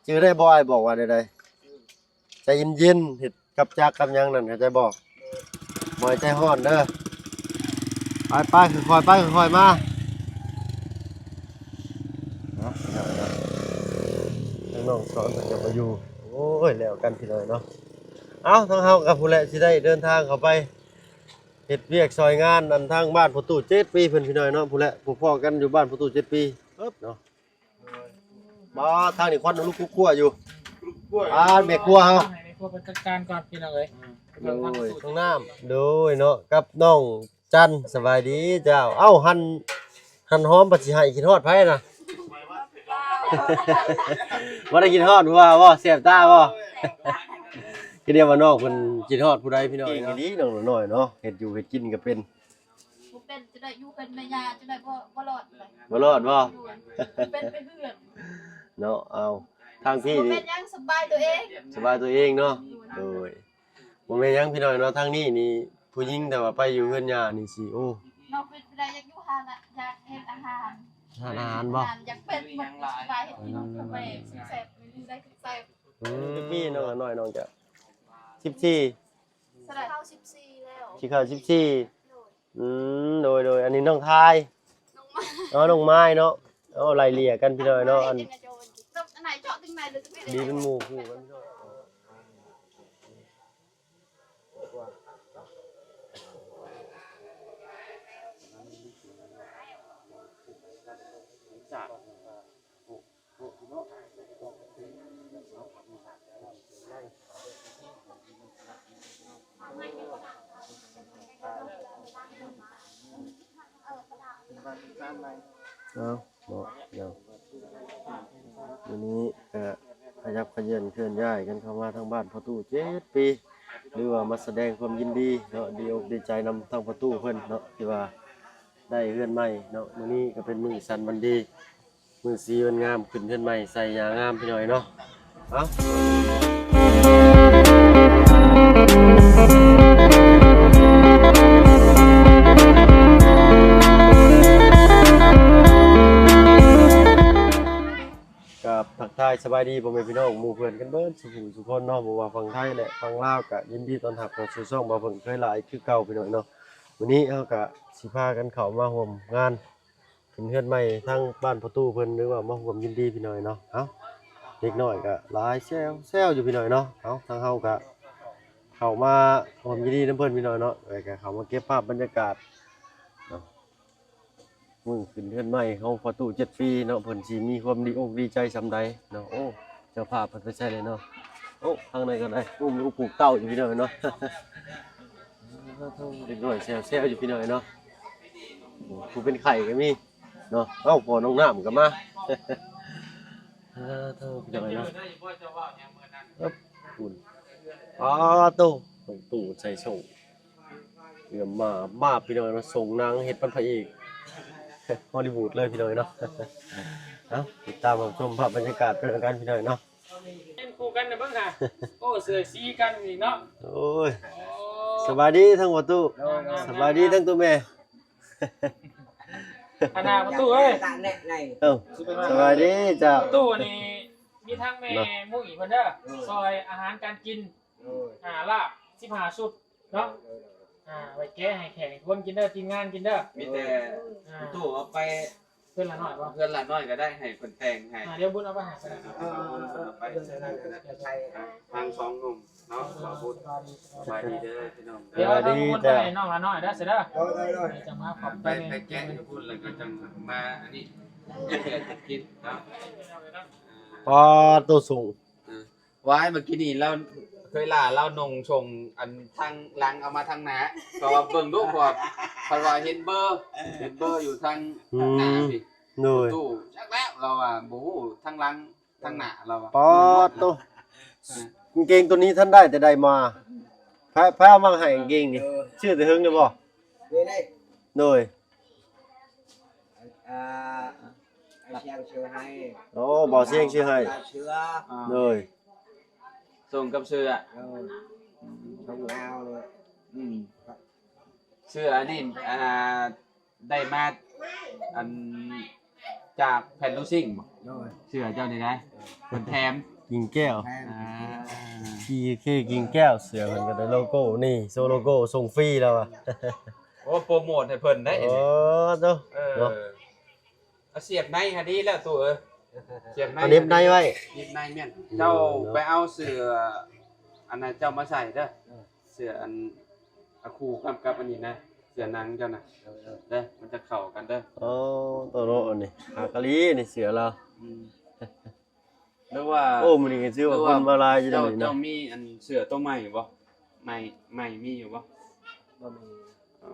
ຈື່ໄດ້ບໍ່ ອ້າຍບອກວ່າແນວໃດ? ໃຈເຢັນໆ ເຮັດກັບຈັກກັບຫຍັງນັ້ນ ເຂົ້າໃຈບໍ່? ບໍ່ໃຫ້ໃຈຮ້ອນເດີ. ໄປໆ ຄ່ອຍໆ ໄປ ຄ່ອຍໆມາ. ເນາະ ທາງນ້ອງສອນເພິ່ນກໍບໍ່ຢູ່. ໂອ້ຍ ແລ້ວກັນພີ່ນ້ອງເນາະ. ເອົ້າ ທາງເຮົາກໍພຸ້ນແຫຼະ ຊິໄດ້ເດີນທາງເຂົ້າໄປເຮັດວຽກຊ່ອຍງານ ອັນທາງບ້ານພໍ່ຕູ້ເຈັດປີເພິ່ນ ພີ່ນ້ອງເນາະ. ພຸ້ນແຫຼະ ພົບພໍ້ກັນຢູ່ບ້ານພໍ່ຕູ້ເຈັດປີເນາະ. ບໍ່ ທາງນີ້ຄວັນລຸກຄຸກຄົວຢູ່. ອ່າ ແມ່ຄົວເຮົາ ໃຫ້ແມ່ຄົວເພິ່ນຈັດການກ່ອນ ພີ່ນ້ອງເອີຍ. ໂດຍ ຫ້ອງນ້ຳ ໂດຍເນາະ ກັບນ້ອງຈັນ. ສະບາຍດີເຈົ້າ. ເອົ້າ ຫັນ ຫັນຫອມ ບັດຊິໃຫ້ ຄິດຮອດໃຜນະ? ບໍ່ໄດ້ຄິດຮອດຜົວບໍ່? ແສບຕາບໍ່? ຄືດຽວວ່ານ້ອງເພິ່ນຄິດຮອດຜູ້ໃດ ພີ່ນ້ອງ. ເກັ່ງອີ່ຫຼີນ້ອງນ້ອຍເນາະ ເຮັດຢູ່ເຮັດກິນກໍເປັນ. ບໍ່ເປັນຈະໄດ້ຢູ່ເປັນແມ່ຍ່າ ຈະໄດ້ບໍ່ ບໍ່ລອດໄປ. ບໍ່ລອດບໍ່? ໂດຍ ເປັນໄປເຮືອນເນາະ. ເອົາ ທາງພີ້ນີ້ ບໍ່ເປັນຫຍັງ ສະບາຍຕົວເອງ ສະບາຍຕົວເອງເນາະ. ໂດຍ ໂດຍ ບໍ່ແມ່ນຫຍັງພີ່ນ້ອງເນາະ. ທາງນີ້ນີ້ຜູ້ຍິງ ແຕ່ວ່າໄປຢູ່ເຮືອນຍ່ານີ້ຊິ ໂອ້ ນ້ອງເປັນໄປໄດ້ ຢາກຢູ່ຮ້ານອະ ຢາກເຮັດອາຫານ. ຮ້ານອາຫານບໍ່? ຢາກເປັນໝົດ ສະບາຍເຮັດກິນ ອືມ ກາແຟແຊບ ເມນູໃດກໍແຊບ. ອືມ ຈັກປີນ້ອງນ້ອຍ ນ້ອງຈະ ສິບສີ່ ເທົ່າໃດ? ສິບສີ່ແລ້ວ ຊິເຂົ້າສິບສີ່. ໂດຍ ອືມ ໂດຍໆ ອັນນີ້ນ້ອງທາຍ ນ້ອງມາຍ ອໍ ນ້ອງມາຍເນາະ. ເອົາ ໄລ່ເລ່ຍກັນພີ່ນ້ອງເນາະ. ອັນ ດີເປັນໝູ່ຄູ່ກັນພີ່ນ້ອງ. ເອົາເນາະ ດຽວ ມື້ນີ້ກະຂະຫຍັບຂະເຫຍີນເຄື່ອນຍ້າຍກັນເຂົ້າມາທາງບ້ານພໍ່ຕູ້ເຈັດປີ ຫຼືວ່າມາສະແດງຄວາມຍິນດີເນາະ ດີອົກດີໃຈນຳທາງພໍ່ຕູ້ເພິ່ນເນາະ ທີ່ວ່າ ໄດ້ເຮືອນໃໝ່ເນາະ. ມື້ນີ້ກໍເປັນມື້ສັນວັນດີ ມື້ສີວັນງາມ ຂຶ້ນເຮືອນໃໝ່ໃສ່ຫຍ້າງາມພີ່ນ້ອງເນາະ. ເອົາ ກັບທັກທາຍສະບາຍດີພໍ່ແມ່ພີ່ນ້ອງໝູ່ເພື່ອນກັນເບິດສູ່ຜູ້ສູ່ຄົນເນາະ ບໍ່ວ່າຝັ່ງໄທ ແລະ ຝັ່ງລາວ ກະຍິນດີຕ້ອນຮັບເຂົ້າສູ່ຊ່ອງບ່າວເຜິ້ງເຄີຍຫຼາຍຄືເກົ່າພີ່ນ້ອງເນາະ. ມື້ນີ້ເຮົາກະຊິພາກັນເຂົ້າມາຮ່ວມງານ ເປັນເຮືອນໃໝ່ທາງບ້ານພໍ່ຕູ້ເພິ່ນ ຫຼືວ່າມາຮ່ວມຍິນດີພີ່ນ້ອງເນາະ. ເອົ້າ ເດັກນ້ອຍກໍຫຼາຍແຊວໆຢູ່ພີ່ນ້ອງເນາະ. ເອົ້າ ທາງເຮົາກໍເຂົ້າມາຮ່ວມຍິນດີນຳເພິ່ນພີ່ນ້ອງເນາະ ແລ້ວກໍເຂົ້າມາເກັບພາບບັນຍາກາດເນາະ ມື້ຂຶ້ນເຮືອນໃໝ່ຂອງພໍ່ຕູ້ເຈັດປີເນາະ ເພິ່ນຊິມີຄວາມດີອົກດີໃຈສ່ຳໃດເນາະ. ໂອ້ ເຈົ້າພາບເພິ່ນໄປໃສແລ້ວເນາະ? ໂອ້ ທາງໃນກໍໄດ້ ອຸ້ມລູກຜູກເຕົ້າຢູ່ພີ່ນ້ອງເນາະ. ເດັກນ້ອຍແຊວໆຢູ່ພີ່ນ້ອງເນາະ. ໂອ້ ຜູ້ເປັນໄຂ້ກໍມີເນາະ. ເອົ້າ ພໍ່ນ້ອງນ້ຳກໍມາ. ເອີ ໂທ້ ພີ່ນ້ອງເນາະ. ເອີ ພຸ້ນ ປາໂທ້ ຕູ້ໃສ່ໂສ້ ເອື້ອມມາ ມາພີ່ນ້ອງເນາະ. ສົ່ງນາງເຮັດປັນພະເອກຮອລລີວູດເລີຍພີ່ນ້ອງເນາະ. ເອົ້າ ຕິດຕາມຮັບຊົມພາບບັນຍາກາດໄປນຳກັນພີ່ນ້ອງເນາະ. ເປັນຄູ່ກັນນະເບິ່ງຫາ. ໂອ້ ເສື້ອສີກັນອີກເນາະ. ໂອ້ຍ ໂອ້ ສະບາຍດີທັງພໍ່ຕູ້. ໂດຍ ໂດຍ ສະບາຍດີທັງຕູ້ແມ່. ອັນນ່າພໍ່ຕູ້ເອີຍ ເອົ້າ ສະບາຍດີເຈົ້າ. ພໍ່ຕູ້ນີ້ມີທັງແມ່ ເນາະ ມຸ້ຍເພິ່ນເດີ ໂດຍ ຊ່ອຍອາຫານການກິນ. ໂດຍ ອ່າ ລາບສິບຫ້າຊຸດເນາະ. ໂດຍ ໂດຍ ໂດຍ ອ່າ ໄວ້ແກະໃຫ້ແຂກໃຫ້ຄົນກິນເດີ ທີມງານກິນເດີ. ມີແຕ່ ອ່າ ຕູ້ເອົາໄປ ເພື່ອນຫຼານ້ອຍບໍ່? ເພື່ອນຫຼານ້ອຍກໍໄດ້ ໃຫ້ເພິ່ນແຕ່ງໃຫ້. ອ່າ ດຽວບຸນເອົາໄປໃຫ້ກໍໄດ້. ເອີ ເອີ ເອີ ເອົາໄປໃສ່ນັ້ນກໍໄດ້. ທັງສອງໜຸ່ມເນາະ ບ່າວບຸນ. ສະບາຍດີເດີພີ່ນ້ອງ. ດຽວທາງບຸນໄປໃຫ້ນ້ອງຫຼານ້ອຍເດີ ເດີ. ໂດຍ ໂດຍ ໂດຍ ຈັ່ງມາຂອບໃຈ. ໄປ ໄປແກະຢູ່ພຸ້ນ ແລ້ວກໍຈັ່ງມາອັນນີ້ ແກະກິນເນາະ. ປາໂຕ ສູງ ເອີ ວາຍ ເມື່ອກີ້ນີ້ລາວເຄີຍລາ ລາວນຸ່ງສົ່ງອັນທາງຫຼັງເອົາມາທາງໜ້າ ເພາະວ່າເບິ່ງດູ ເພາະວ່າເພິ່ນວ່າເຫັນເບີ ເຫັນເບີຢູ່ທາງ ອືມ ທາງໜ້າພີ້. ໂດຍ ຕູ້ຈັກແລ້ວ ລາວວ່າບໍ່ຮູ້ທາງຫຼັງທາງໜ້າ ລາວວ່າ. ປາໂຕ ເອີ ກາງເກງໂຕນີ້ທ່ານໄດ້ແຕ່ໃດມາ? ໃຜ ໃຜເອົາມາໃຫ້ກາງເກງນີ້? ເອີ ຊື້ແຕ່ເຖິງແລ້ວບໍ່? ນີ້ ນີ້ ໂດຍ ອ່າ ອ້າຍຊຽງຊື້ໃຫ້. ໂອ້ ບ່າວຊຽງຊື້ໃຫ້. ເສື້ອ ໂດຍ ສົ່ງກັບເສື້ອ. ໂດຍ ສົ່ງລາວເລີຍ. ອືມ ເສື້ອອັນນີ້ ອ່າ ໄດ້ມາ ອັນ ຈາກແຜ່ນລູຊິງບໍ່? ໂດຍ ເສື້ອເຈົ້ານີ້ນະ. ເພິ່ນແຖມ ກິ່ງແກ້ວ ອ່າ ຈີເຄ ກິ່ງແກ້ວ ເສື້ອເພິ່ນກໍໄດ້ໂລໂກ້ນີ້ ໂຊໂລໂກ້ສົ່ງຟຣີແລ້ວວ່າ ໂອ້ ໂປຣໂມດໃຫ້ເພິ່ນໄດ໋ ໂອ້ ໂຕ ເອີ ເນາະ ເອົາສຽບໃນຫາດີແລ້ວຕູ້ເອີຍ ສຽບໃນ ເອົາເໜັບໃນໄວ້ ເໜັບໃນແມ່ນ ເຈົ້າໄປເອົາເສື້ອອັນນັ້ນເຈົ້າມາໃສ່ເດີ ເສື້ອອັນ ອາ ຄູ່ກັບ ກັບອັນນີ້ນະ ເສື້ອໜັງເຈົ້ານະ ເອີ ເດີ ມັນຈະເຂົ້າກັນເດີ ໂອ້ ໂຕໂລອັນນີ້ ຫາກະລີນີ້ເສື້ອລາວ ອືມ ຫຼືວ່າ ໂອ້ ມື້ນີ້ກໍຖືວ່າຄົນມາຫຼາຍຢູ່ເນາະ ເຈົ້າມີອັນເສື້ອໂຕໃໝ່ບໍ່ ໃໝ່ ໃໝ່ມີຢູ່ບໍ່ ບໍ່ມີ ອໍ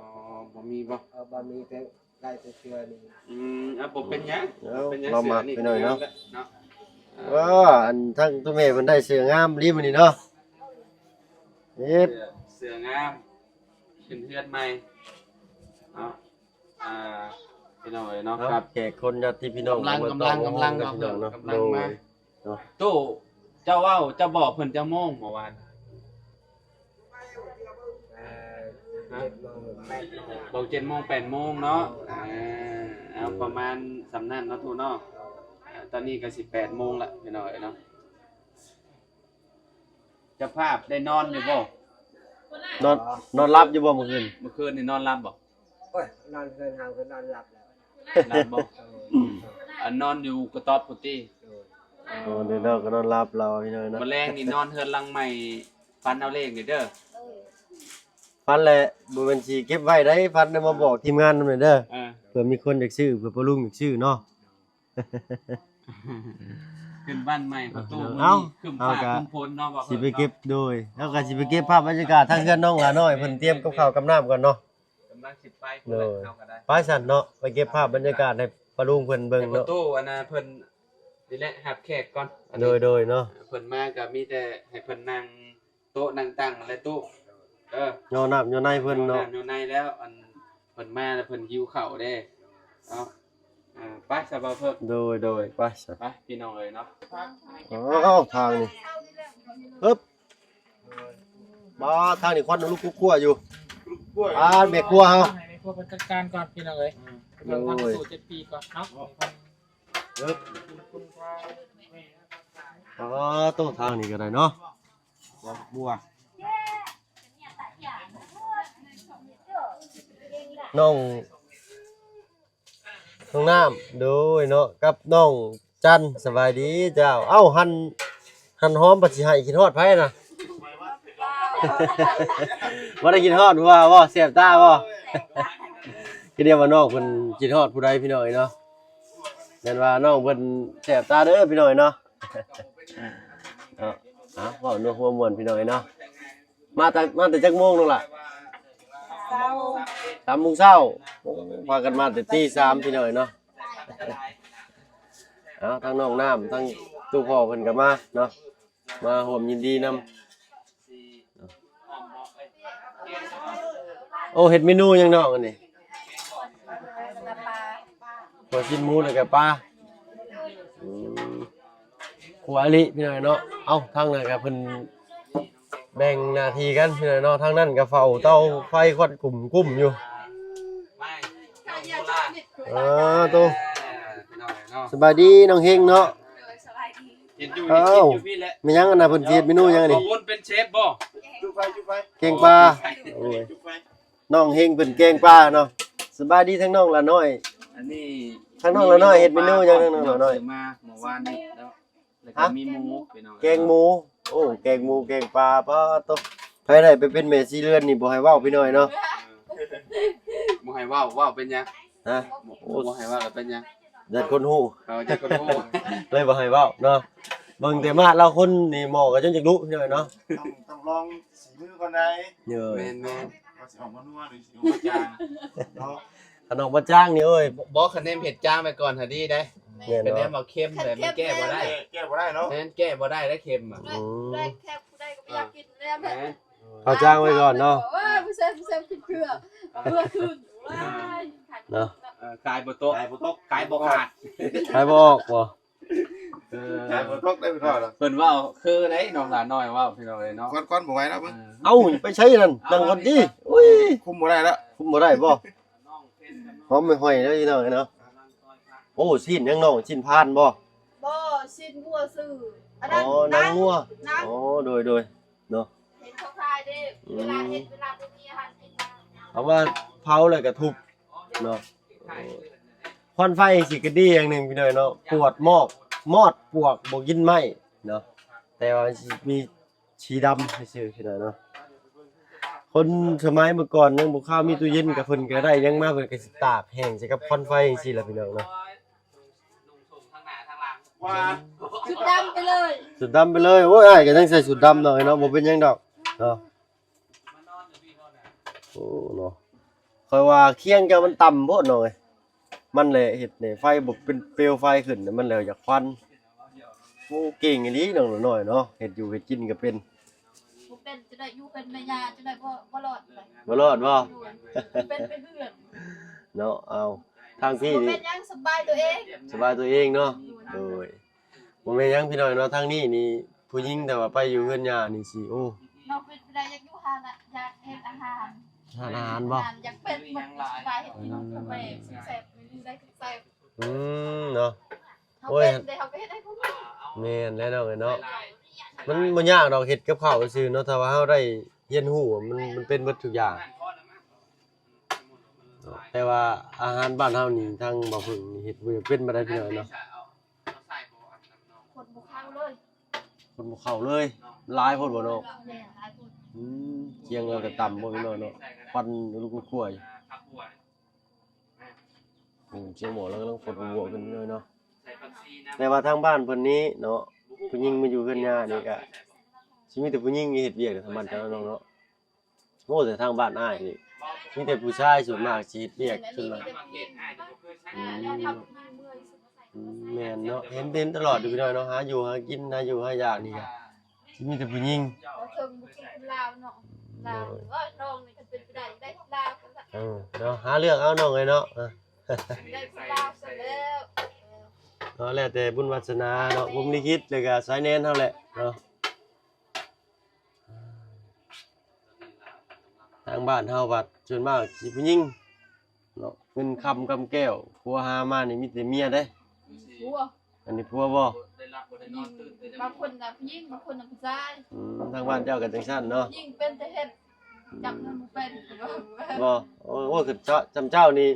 ບໍ່ມີບໍ່ ເອີ ບໍ່ມີແຕ່ ໄດ້ແຕ່ເສື້ອນີ້ ອືມ ເອົາ ບໍ່ເປັນຫຍັງ ເອົາ ບໍ່ເປັນຫຍັງ ລາວມັກ ເສື້ອນີ້ ໄປໜ້ອຍເນາະ ເນາະ ເອີ ອັນທັງໂຕແມ່ເພິ່ນໄດ້ເສື້ອງາມອີ່ຫຼີມື້ນີ້ເນາະ ເຮັດ ເສື້ອ ເສື້ອງາມ ຂຶ້ນເຮືອນໃໝ່ເນາະ ອ່າ ພີ່ນ້ອງເອີຍເນາະ ເນາະ ຄັບ ແຂກຄົນຍາດຕິພີ່ນ້ອງ ກຳລັງ ກຳລັງ ກຳລັງເນາະ ກຳລັງເນາະ ກຳລັງມາ ໂດຍ ເນາະ ຕູ້ ເຈົ້າເວົ້າ ເຈົ້າບອກເພິ່ນຈັກໂມງເມື່ອວານ? ເອີ ຮະ? ເຈັດໂມງ ແປດໂມງ ບອກເຈັດໂມງ ແປດໂມງເນາະ ເອີ ເອົາ ເອີ ປະມານສ່ຳນັ້ນເນາະ ຕູ້ເນາະ ເອີ ຕອນນີ້ກໍຊິແປດໂມງລະ ພີ່ນ້ອງເອີຍເນາະ ເຈົ້າພາບໄດ້ນອນຢູ່ບໍ່? ນອນ ນອນຫຼັບຢູ່ບໍ່ມື້ຄືນ? ມື້ຄືນນີ້ນອນຫຼັບບໍ່? ໂອ້ຍ ນອນເຮືອນເຮົາກໍນອນຫຼັບແລ້ວ ຫຼັບບໍ່? ເອີ ອັນນອນຢູ່ກະຕອບພຸ້ນຕິ? ໂດຍ ເອີ ເອີ ເດີ ເດີ ກໍນອນຫຼັບແລ້ວພີ່ນ້ອງເນາະ ມື້ແລງນີ້ນອນເຮືອນຫຼັງໃໝ່ ຝັນເອົາເລກນີ້ເດີ ເອີ ຝັນແຫຼະ ບໍ່ແມ່ນຊິເກັບໄວ້ໄດ໋ ຝັນແລ້ວມາບອກທີມງານນຳແດ່ເດີ ເອີ ເພື່ອມີຄົນຢາກຊື້ ເພື່ອປ້າລຸງຢາກຊື້ເນາະ ຂຶ້ນບ້ານໃໝ່ປະຕູ ເອີ ມື້ນີ້ຄຶ້ມຟ້າຄຶ້ມຝົນເນາະ ເຮົາກໍຊິໄປເກັບ ໂດຍ ເຮົາກໍຊິໄປເກັບພາບບັນຍາກາດທາງເຮືອນນ້ອງຫຼ້ານ້ອຍ ເພິ່ນຕຽມກັບເຂົ້າກັບນ້ຳກ່ອນເນາະ ກຳລັງຊິໄປພຸ້ນແຫຼະ ໂດຍ ເຮົາກໍໄດ້ ໄປຊັ້ນເນາະ ໄປເກັບພາບບັນຍາກາດໃຫ້ປ້າລຸງເພິ່ນເບິ່ງເນາະ ປະຕູອັນນ່າ ເພິ່ນນີ້ແຫຼະ ຮັບແຂກກ່ອນ ໂດຍ ໂດຍເນາະ ເພິ່ນມາກໍມີແຕ່ໃຫ້ເພິ່ນນັ່ງ ໂຕະນັ່ງຕັ່ງແລະຕູ້ ເອີ ຍໍນ້ຳຍໍໃນເພິ່ນເນາະ ຍໍນ້ຳຍໍໃນແລ້ວ ອັນເພິ່ນມາແລ້ວເພິ່ນຫິວເຂົ້າເດ້ເນາະ ເອີ ໄປຊະບ່າວເພິ່ນ ໂດຍ ໂດຍ ໄປຊະ ໄປພີ່ນ້ອງເອີຍເນາະ ອ້າວ ທາງນີ້ ຮຶບ ມາທາງນີ້ຄວັນລຸກຄຸ່ວຢູ່ ອ່າ ແມ່ຄົວເຮົາ ໃຫ້ແມ່ຄົວເພິ່ນຈັດການກ່ອນພີ່ນ້ອງເອີຍ ເພິ່ນທຳສູດເຈັດປີກ່ອນເນາະ ຮຶບ ອໍ ໂຕ ທາງນີ້ກໍໄດ້ເນາະ ດອກບົວ ນ້ອງ ນ້ອງນ້ຳ ໂດຍເນາະ ກັບນ້ອງຈັນ ສະບາຍດີເຈົ້າ ເອົ້າ ຫັ້ນ ຫັ້ນຫອມ ບັດຊິໃຫ້ ຄິດຮອດໃຜນະ ບໍ່ໄດ້ຄິດຮອດຜົວບໍ່ ແສບຕາບໍ່ ຄືດຽວວ່ານ້ອງເພິ່ນຄິດຮອດຜູ້ໃດພີ່ນ້ອງເອີຍເນາະ ແມ່ນວ່ານ້ອງເພິ່ນແສບຕາເດີພີ່ນ້ອງເອີຍເນາະ ເນາະ ອ່ະ ເວົ້ານົວຫົວມ່ວນພີ່ນ້ອງເອີຍເນາະ ມາແຕ່ ມາແຕ່ຈັກໂມງນ້ອງຫຼ້າ? ເຊົ້າ ສາມໂມງເຊົ້າ ໂອ້ ພາກັນມາແຕ່ຕີສາມພີ່ນ້ອງເນາະ ເອົາ ທັງນ້ອງນ້ຳ ທັງຕູ້ພໍ່ເພິ່ນກໍມາເນາະ ມາຮ່ວມຍິນດີນຳ ໂອ້ ເຮັດເມນູຫຍັງນ້ອງອັນນີ້? ຫົວຊີ້ນໝູ ແລ້ວກໍປາ ອືມ ຄົວອີ່ຫຼີພີ່ນ້ອງເນາະ ເອົ້າ ທາງນັ້ນກໍເພິ່ນແບ່ງໜ້າທີ່ກັນພີ່ນ້ອງເນາະ ທາງນັ້ນກໍເຝົ້າເຕົາໄຟຄວັນກຸ້ມໆຢູ່ ເອີ ໂຕ ພີ່ນ້ອງເນາະ ສະບາຍດີນ້ອງເຮງເນາະ ເຮັດຢູ່ ເອົ້າ ເຮັດຢູ່ພີ້ແຫຼະ ແມ່ນຫຍັງອັນນະ ເພິ່ນຊິເຮັດເມນູຫຍັງອັນນີ້? ບ່າວວົນເປັນເຊຟບໍ່? ຈຸດໄຟ ຈຸດໄຟ ແກງປາ ໂອ້ຍ ຈຸດໄຟ ນ້ອງເຮງເພິ່ນແກງປາເນາະ ສະບາຍດີທັງນ້ອງຫຼ້ານ້ອຍ ອັນນີ້ ທັງນ້ອງຫຼ້ານ້ອຍເຮັດເມນູຫຍັງ ທັງນ້ອງຫຼ້ານ້ອຍ? ຊື້ມາເມື່ອວານນີ້ເນາະ ແລ້ວກໍມີໝູພີ່ນ້ອງ ແກງໝູ ໂອ້ ແກງໝູແກງປາ ປາໂຕ ໃຜໄດ້ໄປເປັນແມ່ສີເຮືອນນີ້ບໍ່ໃຫ້ເວົ້າພີ່ນ້ອງເນາະ ເອີ ບໍ່ໃຫ້ເວົ້າ ເວົ້າເປັນຫຍັງ? ຮະ ບໍ່ ບໍ່ໃຫ້ເວົ້າແລ້ວເປັນຫຍັງ? ຢ້ານຄົນຮູ້ ເອີ ຢ້ານຄົນຮູ້ ເລີຍບໍ່ໃຫ້ເວົ້າເນາະ ເບິ່ງແຕ່ມາດລາວຄົນນີ້ໝໍ້ກໍຈົນຢາກລຸພີ່ນ້ອງເນາະ ຕ້ອງ ຕ້ອງລອງສີມືກ່ອນໄດ໋ ເອີ ແມ່ນໆ ວ່າຊິອອກມານົວຫຼືຊິອອກມາຈາງເນາະ ຄັນອອກມາຈາງນີ້ ໂອ້ຍ ບໍ່ ຄັນແນມເຮັດຈາງໄວ້ກ່ອນຫາດີໄດ໋ ແມ່ນ ຄັນແນມວ່າເຄັມແລ້ວມັນແກ້ບໍ່ໄດ້ ແກ້ ແກ້ບໍ່ໄດ້ເນາະ ແມ່ນ ແກ້ບໍ່ໄດ້ເດ້ເຄັມອະ ອືມ ແລ້ວແຂກຜູ້ໃດກໍບໍ່ຢາກກິນແລ້ວ ແມ່ນ ເອົາຈາງໄວ້ກ່ອນເນາະ ເອີ ຜູ້ແຊບ ຜູ້ແຊບກິນເກືອ ເອີ ເກືອຂຶ້ນ ເນາະ ເອີ ຂາຍບໍ່ຕົກ ຂາຍບໍ່ຕົກ ຂາຍບໍ່ຂາດ ຂາຍບໍ່ອອກບໍ່? ເອີ ຂາຍບໍ່ຕົກໄດ້ພີ່ນ້ອງ ເພິ່ນເວົ້າຄືໄດ໋ ນ້ອງຫຼ້ານ້ອຍເວົ້າພີ່ນ້ອງເອີຍເນາະ ກ່ອນໆ ບໍ່ໄຫວແລ້ວເບິ່ງ ເອີ ເອົ້າ ໄປໃສນັ້ນ ນັ່ງກ່ອນຕິ ອຸ້ຍ ຄຸມບໍ່ໄດ້ແລ້ວ ຄຸມບໍ່ໄດ້ບໍ່? ຫອມຫ່ອຍໆ ເດີພີ່ນ້ອງເອີຍເນາະ ໂອ້ ຊີ້ນຫຍັງນ້ອງ ຊີ້ນພານບໍ່? ບໍ່ ຊີ້ນງົວຊື້ ອັນນັ້ນ ອໍ ໜັງງົວ ໜັງ ອໍ ໂດຍໆ ເນາະ ເຫັນເຂົາຂາຍເດ້ ອືມ ເວລາເຮັດ ເວລາບໍ່ມີອາຫານກິນ ເອົາມາເຜົາແລ້ວກໍທຸບເນາະ ໂອ້ ຄວັນໄຟຈັ່ງຊີ້ກໍດີຢ່າງໜຶ່ງພີ່ນ້ອງເນາະ ປວດມອກ ມອດປວກ ບໍ່ກິນໄມ້ເນາະ ແຕ່ວ່າມັນຊິມີ ສີດຳຊື່ໆ ພີ່ນ້ອງເນາະ ຄົນສະໄໝເມື່ອກ່ອນຍັງບໍ່ຄ່າວມີຕູ້ເຢັນ ກໍເພິ່ນກໍໄດ້ຫຍັງມາ ເພິ່ນກໍຊິຕາກແຫ້ງໃສ່ກັບຄວັນໄຟຈັ່ງຊີ້ລະພີ່ນ້ອງເນາະ ຊຸດດຳໄປເລີຍ ຊຸດດຳໄປເລີຍ ໂອ້ຍ ອ້າຍກໍຍັງໃສ່ຊຸດດຳເນາະ ເນາະ ບໍ່ເປັນຫຍັງດອກເນາະ ໂອ້ ເນາະ ຂ້ອຍວ່າຄຽງເຈົ້າມັນຕ່ຳໂພດນ້ອງເອີຍ ມັນແຫຼະເຮັດໃຫ້ໄຟບໍ່ເປັນເປວໄຟຂຶ້ນ ມັນແຫຼະຢາກຄວັນ ໂອ້ ເກັ່ງອີ່ຫຼີນ້ອງນ້ອຍເນາະ ເຮັດຢູ່ເຮັດກິນກໍເປັນ ບໍ່ເປັນຈະໄດ້ຢູ່ເປັນແມ່ຍ່າ ຈະໄດ້ບໍ່ ບໍ່ລອດໄປ ບໍ່ລອດບໍ່? ໂດຍ ເປັນໄປເຮືອນ ເນາະ ເອົາ ທາງພີ້ນີ້ ບໍ່ເປັນຫຍັງ ສະບາຍຕົວເອງ ສະບາຍຕົວເອງເນາະ ໂດຍ ບໍ່ແມ່ນຫຍັງພີ່ນ້ອງເນາະ ທາງນີ້ນີ້ຜູ້ຍິງ ແຕ່ວ່າໄປຢູ່ເຮືອນຍ່ານີ້ຊິ ໂອ້ ນ້ອງເປັນໄປໄດ້ ຢາກຢູ່ຮ້ານ ຢາກເຮັດອາຫານ ຮ້ານອາຫານບໍ່? ຢາກເປັນ ສະບາຍເຮັດກິນ ອືມ ແຊບ ເມນູໃດກໍແຊບ ອືມ ເນາະ ເຮົາ ໂອ້ຍ ເປັນເດ້ ເຮົາກໍເຮັດໃຫ້ຜູ້ອື່ນ ແມ່ນແລ້ວນ້ອງເອີຍເນາະ ມັນບໍ່ຍາກດອກ ເຮັດກັບເຂົ້າຊື່ເນາະ ຖ້າວ່າເຮົາໄດ້ຮຽນຮູ້ ມັນ ມັນເປັນເບິດທຸກຢ່າງ ແຕ່ວ່າອາຫານບ້ານເຮົານີ້ ທາງບ່າວເພິ່ງນີ້ເຮັດບໍ່ເປັນປານໃດ ພີ່ນ້ອງເນາະ ຄົນບໍ່ເຂົ້າເລີຍ ຄົນບໍ່ເຂົ້າເລີຍ ຫຼາຍໂພດບໍ່ນ້ອງ? ແມ່ນ ຫຼາຍໂພດ ອືມ ຄຽງລາວກໍຕ່ຳບໍ່ ພີ່ນ້ອງເນາະ ຄວັນລຸກຄົວຢູ່ ໂອ້ ສຽງໝໍລາວກຳລັງຟົດບົວໆຂຶ້ນເລີຍເນາະ ແຕ່ວ່າທາງບ້ານເພິ່ນນີ້ເນາະ ຜູ້ຍິງມາຢູ່ເຮືອນຍ່ານີ້ກະຊິມີແຕ່ຜູ້ຍິງເຮັດວຽກທາງບ້ານເຈົ້າເນາະ ໂອ້ ແຕ່ທາງບ້ານອ້າຍນີ້ມີແຕ່ຜູ້ຊາຍ ສ່ວນມາກຊິເຮັດວຽກ ສ່ວນມາກ ອືມ ອືມ ແມ່ນເນາະ ເຫັນ ເຫັນຕະຫຼອດຢູ່ພີ່ນ້ອງເນາະ ຫາຢູ່ຫາກິນ ຫາຢູ່ຫາຢາກນີ້ກະ ຊິມີແຕ່ຜູ້ຍິງ ເທິງບໍ່ກິນຄົນລາວເນາະ ລາວ ໂດຍ ເອີ ນ້ອງນີ້ຄັນເປັນໄປໄດ້ໄດ້ລາວ ເອີ ເນາະ ຫາເລື່ອງເອົານ້ອງເອີຍເນາະ ໄດ້ຄົນລາວຊັ້ນແລ້ວ ເນາະ ແລ້ວແຕ່ບຸນວາສະໜາເນາະ ພົມລິຂິດ ແລ້ວກະສາຍແນນເຮົາແຫຼະເນາະ ທາງບ້ານເຮົາບັດສ່ວນມາກຊິຜູ້ຍິງ ເນາະ ເງິນຄຳກຳແກ້ວ ຜົວຫາມານີ້ມີແຕ່ເມຍເດ້ ຜົວ ອັນນີ້ຜົວບໍ່? ບາງຄົນນະຜູ້ຍິງ ບາງຄົນນະຜູ້ຊາຍ ອືມ ທາງບ້ານເຈົ້າກໍຈັ່ງຊັ້ນເນາະ ຍິງເປັນແຕ່ເຮັດ ຈັບເງິນບໍ່ເປັນ ບໍ່ ໂອ້ຍ ໂອ້ຍ ຄືເຈົ້າ ຈຳເຈົ້ານີ້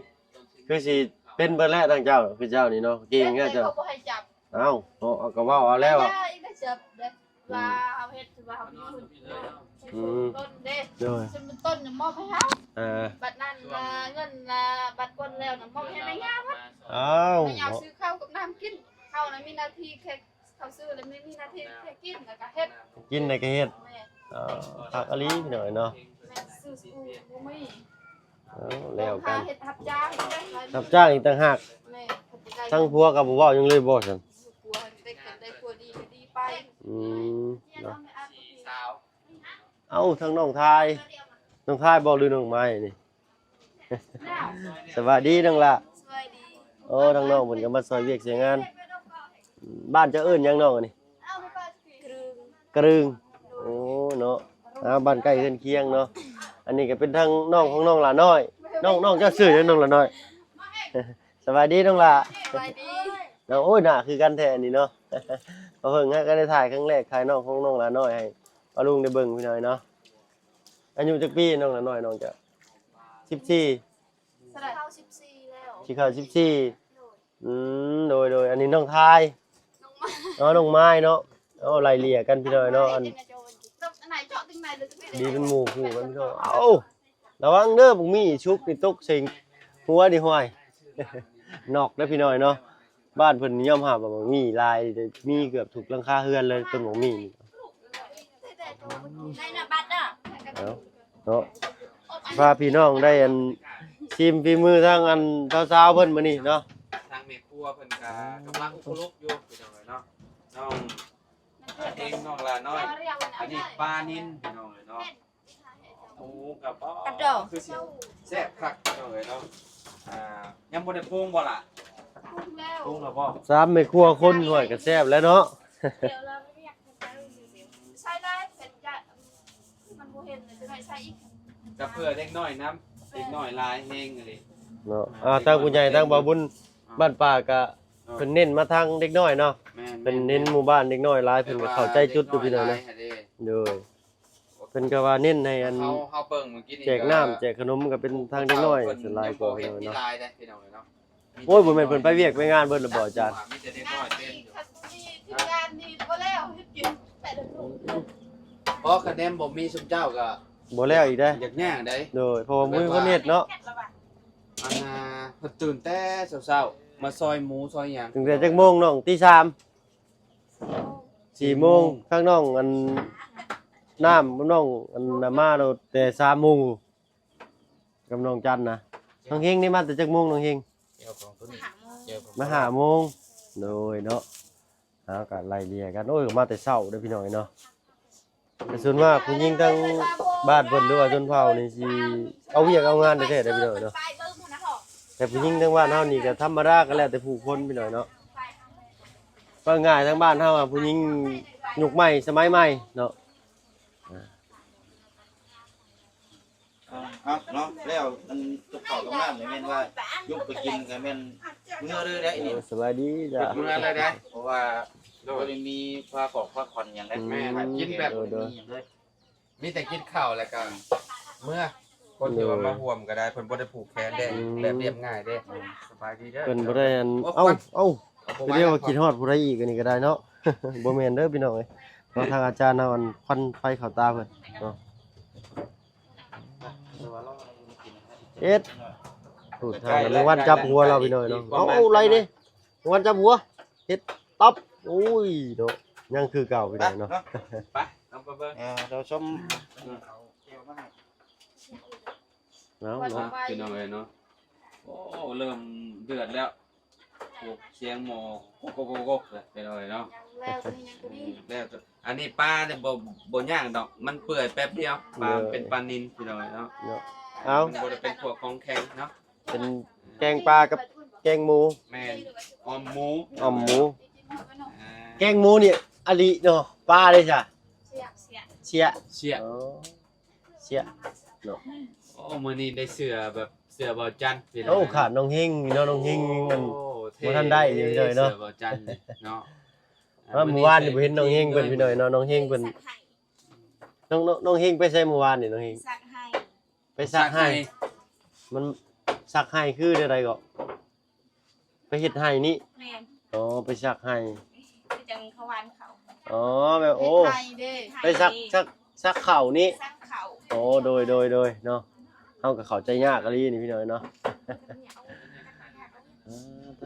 ຄືຊິເປັນເບິດແລ້ວ ທາງເຈົ້າ ຄືເຈົ້ານີ້ເນາະ ເກັ່ງແທ້ເຈົ້າ ເຂົາບໍ່ໃຫ້ຈັບ ເອົ້າ ເນາະ ເອົາ ກໍເວົ້າເອົາແລ້ວ ຢ່າອີກນະ ຈັບເດ້ ວ່າເຮົາເຮັດ ວ່າເຮົາເປັນຄົນ ອືມ ຕົ້ນເດ້ ໂດຍ ເປັນຕົ້ນນະມອບໃຫ້ເຮົາ ອ່າ ບັດນັ້ນນະ ເງິນນະ ບັດກົນແລ້ວນະ ມອບໃຫ້ແມ່ຍ່າໝົດ ອ້າວ ແມ່ຍ່າຊື້ເຂົ້າກັບນ້ຳກິນ ເຮົານະມີໜ້າທີ່ແຄ່ ເຂົ້າຊື້ແລ້ວມີ ມີໜ້າທີ່ແຄ່ກິນ ແລ້ວກະເຮັດ ກິນແລ້ວກະເຮັດ ແມ່ນ ເອີ ຄັກອີ່ຫຼີພີ່ນ້ອງເນາະ ແມ່ນ ຊື້ສະກູບໍ່ມີ ເອີ ແລ້ວກັນ ເຮັດຮັບຈ້າງ ຮັບຈ້າງອີກຕ່າງຫາກ ແມ່ນ ທັງຜົວກໍບໍ່ເວົ້າຫຍັງເລີຍບໍ່ຊັ້ນ ຜົວເປັນໄດ້ຜົວດີກໍດີໄປ ອືມ ເນາະ ເອົ້າ ທາງນ້ອງທາຍ ນ້ອງທາຍບໍ່ ຫຼືນ້ອງໄມ້ນີ້? ສະບາຍດີນ້ອງຫຼ້າ ສະບາຍດີ ໂອ້ ທາງນ້ອງເພິ່ນກໍມາຊ່ອຍວຽກຊ່ອຍງານ ບ້ານເຈົ້າເອີ້ນຫຍັງນ້ອງອັນນີ້? ກະລຶງ ໂອ້ ເນາະ ອ່າ ບ້ານໃກ້ເຮືອນຄຽງເນາະ ອັນນີ້ກໍເປັນທາງນ້ອງຂອງນ້ອງຫຼ້ານ້ອຍ ນ້ອງ ນ້ອງເຈົ້າຊື່ຫຍັງນ້ອງຫຼ້ານ້ອຍ? ສະບາຍດີນ້ອງຫຼ້າ ສະບາຍດີ ເນາະ ໂອ້ຍ ໜ້າຄືກັນແທ້ອັນນີ້ເນາະ ເພິ່ງຫາກໍໄດ້ຖ່າຍຄັ້ງແລກ ຖ່າຍນ້ອງຂອງນ້ອງຫຼ້ານ້ອຍໃຫ້ປ້າລຸງໄດ້ເບິ່ງພີ່ນ້ອງເນາະ ອາຍຸຈັກປີນ້ອງຫຼ້ານ້ອຍນ້ອງເຈົ້າ? ສິບສີ່ ເຂົ້າສິບສີ່ແລ້ວ ຊິເຂົ້າສິບສີ່ ໂດຍ ອືມ ໂດຍໆ ອັນນີ້ນ້ອງທາຍ ນ້ອງມາຍ ອໍ ນ້ອງມາຍເນາະ ເອົາ ໄລ່ເລ່ຍກັນພີ່ນ້ອງເນາະ ອັນ ດີເປັນໝູ່ຄູ່ກັນພີ່ນ້ອງ ເອົາ ລະວັງເດີ ບັກໝີ່ສຸກນີ້ຕົກໃສ່ຫົວນີ້ ຫ້ວຍ ນອກເດີພີ່ນ້ອງເນາະ ບ້ານເພິ່ນຍອມຮັບວ່າບັກໝີ່ຫຼາຍ ມີເກືອບທຸກຫຼັງຄາເຮືອນເລີຍ ຕົ້ນບັກໝີ່ນີ້ ເອົາ ເນາະ ພາພີ່ນ້ອງໄດ້ອັນ ຊີມຝີມືທາງອັນສາວໆເພິ່ນມື້ນີ້ເນາະ ທາງແມ່ຄົວເພິ່ນກະກຳລັງອຸປະລຸກຢູ່ພີ່ນ້ອງເອີຍເນາະ ນ້ອງ ເອງ ນ້ອງຫຼ້ານ້ອຍ ອັນນີ້ປານິນພີ່ນ້ອງເອີຍເນາະ ໂອ້ ກະ ກະດອກ ຄືຊິແຊບຄັກພີ່ນ້ອງເອີຍເນາະ ອ່າ ຍັງບໍ່ໄດ້ປຸງບໍ່ລະ? ປຸງແລ້ວ ປຸງແລ້ວບໍ່? ສາມແມ່ຄົວຄົນ ຫ້ວຍ ກະແຊບແລ້ວເນາະ ໃສ່ຫຼາຍເຜັດຈະ ມັນບໍ່ເຫັນ ຈະໄດ້ໃສ່ອີກ ກະເພື່ອເດັກນ້ອຍນຳ ເດັກນ້ອຍຫຼາຍແຮງອີ່ຫຼີເນາະ ອ່າ ທາງຜູ້ໃຫຍ່ ທາງບ່າວບຸນ ບ້ານປ່າກະ ເພິ່ນເນັ້ນມາທາງເດັກນ້ອຍເນາະ. ແມ່ນໆໆ ເພິ່ນເຫັນໝູ່ບ້ານເດັກນ້ອຍຫຼາຍ ເພິ່ນກໍເຂົ້າໃຈຈຸດຢູ່ພີ່ນ້ອງເນາະ. ໂດຍ ເພິ່ນກໍວ່າເນັ້ນໃຫ້ອັນ ເຮົາ ເຮົາເບິ່ງມື້ກີ້ນີ້ ແຈກນ້ຳແຈກຂະໜົມ ກໍເປັນທາງເດັກນ້ອຍສ່ວນຫຼາຍກວ່າພີ່ນ້ອງເນາະ. ໂອ້ຍ ບໍ່ແມ່ນເພິ່ນໄປວຽກໄປງານເບິດແລ້ວບໍ່ອາຈານ? ມີແຕ່ເດັກນ້ອຍເຕັມຢູ່ ມີທີມງານນີ້ບໍ່ແລ້ວ ເຮັດກິນແປດລູກ ບໍ່ ຄະແນນບໍ່ມີຊຸມເຈົ້າກໍບໍ່ແລ້ວອີກເດ້ ຢາກຍາກໄດ໋. ໂດຍ ເພາະວ່າບໍ່ມີຄົນເຮັດເນາະ. ອັນນ່າ ເພິ່ນຕື່ນແຕ່ເຊົ້າໆ ມາຊອຍໝູຊອຍຫຍັງ. ຕັ້ງແຕ່ຈັກໂມງນ້ອງ? ຕີສາມ ສີ່ໂມງ. ທາງນ້ອງອັນ ນ້ຳ ນ້ອງອັນນ່າ ມາໂລດແຕ່ສາມໂມງ ກັບນ້ອງຈັນນະ. ນ້ອງເຮງນີ້ມາແຕ່ຈັກໂມງນ້ອງເຮງ? ມາຫ້າໂມງ. ໂດຍເນາະ ເຮົາກໍໄລ່ເລ່ຍກັນ. ໂອ້ຍ ມາແຕ່ເຊົ້າເດີ້ພີ່ນ້ອງເນາະ. ແຕ່ສ່ວນມາກຜູ້ຍິງທາງບ້ານເພິ່ນ ຫຼືວ່າຊົນເຜົ່ານີ້ ຊິເອົາວຽກເອົາງານແທ້ໆເດ້ພີ່ນ້ອງເນາະ. ແຕ່ຜູ້ຍິງທາງບ້ານເຮົານີ້ກໍທຳມະດາ ກໍແລ້ວແຕ່ຜູ້ຄົນພີ່ນ້ອງເນາະ. ເວົ້າງ່າຍ ທາງບ້ານເຮົາອະ ຜູ້ຍິງຍຸກໃໝ່ສະໄໝໃໝ່ເນາະ. ເອົາເນາະ ແລ້ວອັນກັບເຂົ້າກັບນ້ຳນີ້ແມ່ນວ່າຍົກໄປກິນກໍແມ່ນເມືອເລີຍໄດ໋ນີ້. ໂອ້ ສະບາຍດີຈ້າ ເມືອເລີຍໄດ໋ ເພາະວ່າບໍ່ໄດ້ມີພາຂອງພາຂວັນຫຍັງໄດ໋. ແມ່ນ ກິນແບບ ໂດຍ ມີແຕ່ກິນເຂົ້າແລ້ວກໍເມືອ. ຄົນທີ່ວ່າມາຮ່ວມກໍໄດ້ ເພິ່ນບໍ່ໄດ້ຜູກແຂນເດ້ ແບບລຽບງ່າຍເດ້. ສະບາຍດີເດີ້ ເພິ່ນບໍ່ໄດ້ອັນ ເອົ້າ ເອົ້າ ໄປແລ້ວ ຄິດຮອດຜູ້ໃດອີກ ອັນນີ້ກໍໄດ້ເນາະ. ບໍ່ແມ່ນເດີ້ພີ່ນ້ອງເອີຍ ເພາະທາງອາຈານເຮົາອັນຄວັນໄຟເຂົ້າຕາເພິ່ນເນາະ. ເຮັດ ໂອ້ ທາງແມງວັນຈັບຫົວລາວພີ່ນ້ອງເນາະ. ເອົາ ເອົາໄລ່ເດ້ ແມງວັນຈັບຫົວ ເຮັດຕັບ. ໂອ້ຍເນາະ ຍັງຄືເກົ່າພີ່ນ້ອງເນາະ. ໄປ ເຮົາໄປເບິ່ງ ເອີ ເຮົາຊົມ ເອົາເນາະ ພີ່ນ້ອງເອີຍເນາະ. ໂອ້ ເລີ່ມເດືອດແລ້ວ. ໂອ້ ສຽງໝໍ້ກົກໆໆໆ ເລີຍພີ່ນ້ອງເອີຍເນາະ. ແລ້ວ ອັນນີ້ປານີ້ບໍ່ ບໍ່ຍາກດອກ ມັນເປື່ອຍແປັບດຽວ. ປາມັນເປັນປານິນພີ່ນ້ອງເອີຍເນາະ. ເອົາ ມັນບໍ່ໄດ້ເປັນພວກຂອງແຂງເນາະ. ເປັນແກງປາກັບແກງໝູ. ແມ່ນ ອ່ອມໝູ ອ່ອມໝູ. ອ່າ ແກງໝູນີ້ອາລີເນາະ. ປາເດ້ຊະ? ເຊຍ ເຊຍ ເຊຍ ເຊຍເນາະ. ໂອ້ ມື້ນີ້ໄດ້ເສື້ອແບບເສື້ອບ່າວຈັນພີ່ນ້ອງ. ໂອ້ ຂາດນ້ອງເຮງເນາະ ນ້ອງເຮງ ໂອ້ ມັນບໍ່ທັນໄດ້ຢູ່ເລີຍເນາະ ເສື້ອບ່າວຈັນເນາະ. ເມື່ອວານນີ້ບໍ່ເຫັນນ້ອງເຮງເພິ່ນພີ່ນ້ອງເນາະ. ນ້ອງເຮງເພິ່ນ ນ້ອງ ນ້ອງ ນ້ອງເຮງໄປໃສມື້ວານນີ້? ນ້ອງເຮງ ໄປຊັກໄຮ່ ໄປຊັກໄຮ່ ໄປຊັກໄຮ່. ມັນຊັກໄຮ່ຄືແນວໃດເກາະ? ໄປເຮັດໄຮ່ນີ້? ແມ່ນ. ອໍ ໄປຊັກໄຮ່ ຄືຈັ່ງເຂົາຫວ່ານເຂົ້າ. ອໍ ແບບ ໂອ້ ໄປຊັກ ຊັກ ຊັກເຂົ້ານີ້. ຊັກເຂົ້າ. ອໍ ໂດຍ ໂດຍ ໂດຍເນາະ. ເຮົາກໍເຂົ້າໃຈຍາກອີ່ຫຼີນີ້ພີ່ນ້ອງເນາະ. ເອີ ເ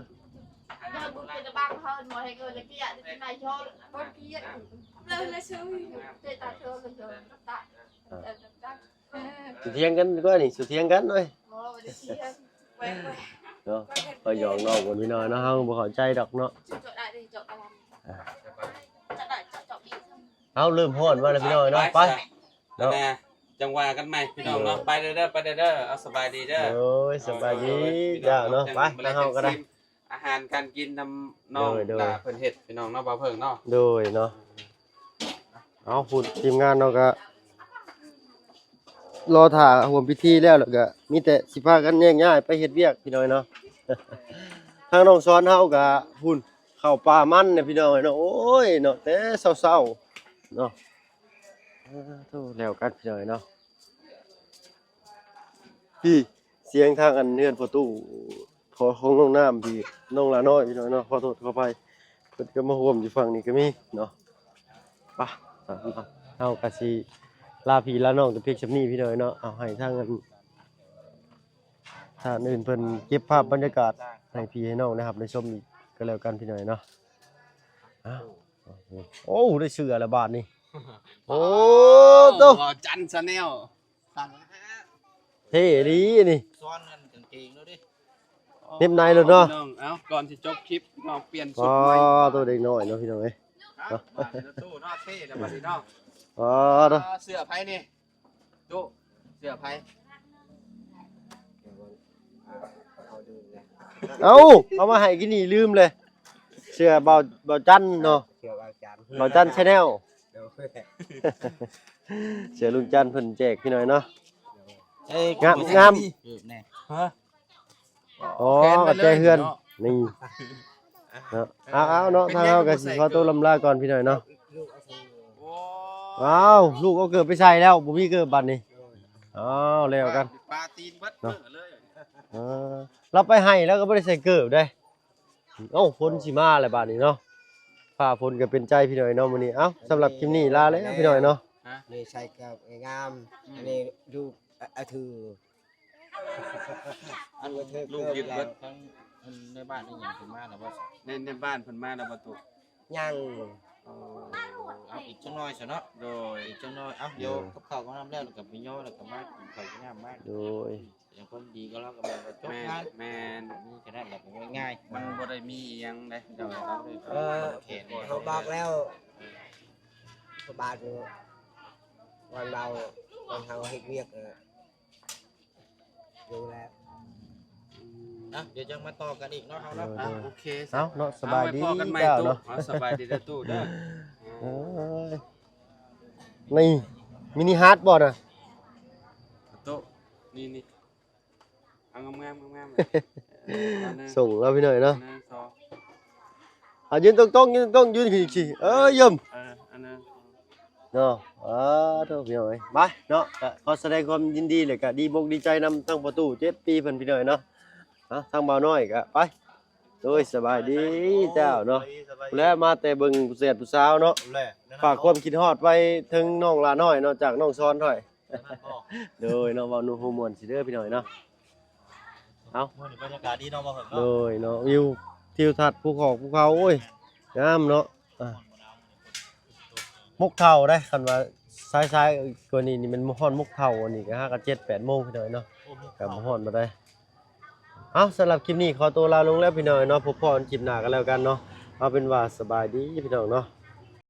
ອີ ເອີ ຊິຖຽງກັນກ່ອນນີ້ ຊິຖຽງກັນເວີຍ. ບໍ່ໄດ້ຖຽງ ແກວ່ງ ເນາະ ເຮົາຫຍອກນ້ອງເພິ່ນພີ່ນ້ອງເນາະ. ເຮົາບໍ່ເຂົ້າໃຈດອກເນາະ. ເຈາະໄດ້ເດ ເຈາະກະລຳ ອ່າ ເຈາະໄດ້ ເຈາະ ເຈາະອີກ. ເຮົາເລີ່ມຮ້ອນມາແລ້ວພີ່ນ້ອງເນາະ. ໄປ ໄປ ເນາະ ແມ່ ຈັ່ງວ່າກັນໃໝ່ພີ່ນ້ອງເນາະ. ໂດຍ ໄປເດີ ໄປເດີ ເອົາ ສະບາຍດີເດີ. ໂດຍ ສະບາຍດີ ເຈົ້າເນາະ. ໄປ ທາງເຮົາກໍໄດ້ ອາຫານການກິນນຳນ້ອງ ໂດຍ ໂດຍ ຫຼ້າເພິ່ນເຮັດພີ່ນ້ອງເນາະ ບ່າວເພິ່ງເນາະ. ໂດຍເນາະ. ເອົາ ພຸ້ນ ທີມງານເຮົາກໍລໍຖ້າຮ່ວມພິທີແລ້ວ ແລ້ວກໍມີແຕ່ຊິພາກັນແຍກຍ້າຍໄປເຮັດວຽກພີ່ນ້ອງເນາະ. ທາງນ້ອງສອນເຮົາກໍພຸ້ນ ເຂົ້າປ່າມັນນະພີ່ນ້ອງເນາະ. ໂອ້ຍເນາະ ແຕ່ເຊົ້າໆເນາະ. ເອີ ໂທ້ ແລ້ວກັນພີ່ນ້ອງເນາະ. ພີ່ ສຽງທາງອັນເຮືອນພໍ່ຕູ້ ຂອງ ຂອງນ້ອງນ້ຳ ພີ່ ນ້ອງຫຼ້ານ້ອຍພີ່ນ້ອງເນາະ. ຂໍໂທດຂໍອະໄພ ເພິ່ນກໍມາຮ່ວມຢູ່ຝັ່ງນີ້ກໍມີເນາະ. ປະ ເຮົາກໍຊິລາພີ່ລານ້ອງແຕ່ພຽງສ່ຳນີ້ພີ່ນ້ອງເນາະ. ເອົາ ໃຫ້ທາງອັນ ທ່ານອື່ນເພິ່ນເກັບພາບບັນຍາກາດໃຫ້ພີ່ໃຫ້ນ້ອງໄດ້ຮັບໄດ້ຊົມອີກກໍແລ້ວກັນພີ່ນ້ອງເນາະ. ອ້າວ ໂອ້ ໄດ້ເສື້ອແລ້ວບາດນີ້. ໂອ້ ໂຕ ບ່າວຈັນ Channel ເທ່ອີ່ຫຼີນີ້. ຊ້ອນກັນກາງເກງແລ້ວເດ້ ເນັບໃນໂລດເນາະ. ເອົາ ກ່ອນຊິຈົບຄລິບ ນ້ອງປ່ຽນຊຸດໃໝ່. ອໍ ໂຕເດັກນ້ອຍເນາະ ພີ່ນ້ອງເອີຍ. ເອົາ ມາເນາະ ຕູ້ເນາະ ເທ່ແລ້ວບັດນີ້ເນາະ. ອໍ ເສື້ອໃຜນີ້? ຕູ້ ເສື້ອໃຜ? ເອົາ ເອົາມາໃຫ້ກິນນີ້ ລືມເລີຍ. ເສື້ອບ່າວ ບ່າວຈັນເນາະ ເສື້ອບ່າວຈັນ ບ່າວຈັນ Channel. ໂດຍ ເສື້ອລຸງຈັນເພິ່ນແຈກພີ່ນ້ອງເນາະ. ເອີ ງາມ ງາມ. ຮະ? ອໍ ແຂວນໄປເລີຍ ກະແຈເຮືອນເນາະ ນີ້. ເນາະ ເອົາໆເນາະ ທາງເຮົາກໍຊິຂໍຕົວລຳລາກ່ອນພີ່ນ້ອງເນາະ. ອ້າວ ລູກເອົາເກີບໄປໃສ່ແລ້ວ ບໍ່ມີເກີບບັດນີ້. ອ້າວ ແລ້ວກັນ ປາຕີນເບິດເນາະ ເອີ ລາວໄປໄຮ່ລາວກໍບໍ່ໄດ້ໃສ່ເກີບເດ້. ເອົ້າ ຝົນຊິມາແລ້ວບາດນີ້ເນາະ ຟ້າຝົນກໍເປັນໃຈພີ່ນ້ອງເນາະມື້ນີ້. ເອົ້າ ສຳລັບຄລິບນີ້ລາແລ້ວພີ່ນ້ອງເນາະ. ນີ້ໃສ່ເກີບງາມ ອັນນີ້ລູກອາຖື ອັນລູກຍຶດເບິດ. ທັງອັນໃນບ້ານນີ້ຫຍັງເພິ່ນມາແລ້ວບໍ່? ໃນ ໃນບ້ານເພິ່ນມາແລ້ວບໍ່ຕຸ? ຍັງ. ເອີ ເອົາອີກຈັກໜ້ອຍຊະເນາະ. ໂດຍ ອີກຈັກໜ້ອຍ. ເອົ້າ ດຽວກັບເຂົ້າກັບນ້ຳແລ້ວ ແລ້ວກໍໄປຍໍ ແລ້ວກໍມາກິນເຂົ້າກິນນ້ຳມາ. ໂດຍ ຢ່າງຄົນດີກໍລາວກໍແມ່ນວ່າຈົບງານ. ແມ່ນ ແມ່ນ ມີແຄ່ນັ້ນແຫຼະ ກໍງ່າຍໆ ມັນບໍ່ໄດ້ມີອີ່ຫຍັງເດ້. ໂດຍ ເອີ ເຮົາບອກແລ້ວ ພໍ່ບ້ານຢູ່ ວັນເຮົາ ວັນເຮົາເຮັດວຽກ ເອີ ຢູ່ແລ້ວ. ອ່ະ ດຽວຈັ່ງມາຕໍ່ກັນອີກເນາະ ເຮົາເນາະ. ໂດຍ ໂອເຄ ເອົ້າເນາະ ສະບາຍດີເຈົ້າເນາະ. ເອົາ ສະບາຍດີເດີຕູ້ເດີ. ເອີຍ ນີ້ມິນິຮາດບໍ່ນະ? ຕູ້ ນີ້ໆ ເອົາງາມໆ ງາມໆ. ເອີ ສົ່ງແລ້ວພີ່ນ້ອງເນາະ. ເອົາ ຢືນຕົງໆ ຢືນຕົງໆ ຢືນອີກຊິ. ເອີ ຢ້ຳ ເອີ ອັນນັ້ນເນາະ. ເອີ ໂທ ພີ່ນ້ອງເອີຍ ໄປເນາະ. ກໍຂໍສະແດງຄວາມຍິນດີ ແລະກໍດີອົກດີໃຈນຳທັງພໍ່ຕູ້ເຈັດປີເພິ່ນ ພີ່ນ້ອງເນາະ. ເອົາ ທາງບ່າວນ້ອຍກໍໄປ. ໂດຍ ສະບາຍດີເຈົ້າເນາະ. ແລະມາແຕ່ເບິ່ງຜູ້ແຊດຜູ້ສາວເນາະ ຝາກຄວາມຄິດຮອດໄວ້ເຖິງນ້ອງຫຼ້ານ້ອຍເນາະ ຈາກນ້ອງຊອນ. ໂດຍເນາະ ເວົ້ານົວຫົວມ່ວນຊິເດີພີ່ນ້ອງເນາະ. ເອົ້າ ມື້ນີ້ບັນຍາກາດດີເນາະ ບໍ່ເພິ່ງເນາະ. ໂດຍເນາະ ວິວທິວທັດພູຂອກພູເຂົາ ໂອ້ຍ ງາມເນາະ. ອ່າ ໝົກເທົາໄດ໋ ຄັນວ່າສາຍໆກວ່ານີ້ນີ້ແມ່ນຮ້ອນໝົກເທົາ. ອັນນີ້ກໍຫາກັນເຈັດແປດໂມງພີ່ນ້ອງເນາະ ກໍບໍ່ຮ້ອນປານໃດ. ເອົ້າ ສຳລັບຄລິບນີ້ຂໍຕົວລາລົງແລ້ວພີ່ນ້ອງເນາະ. ພົບພໍ້ກັນຄລິບໜ້າກັນແລ້ວກັນເນາະ. ເອົາເປັນວ່າສະບາຍດີພີ່ນ້ອງເນາະ.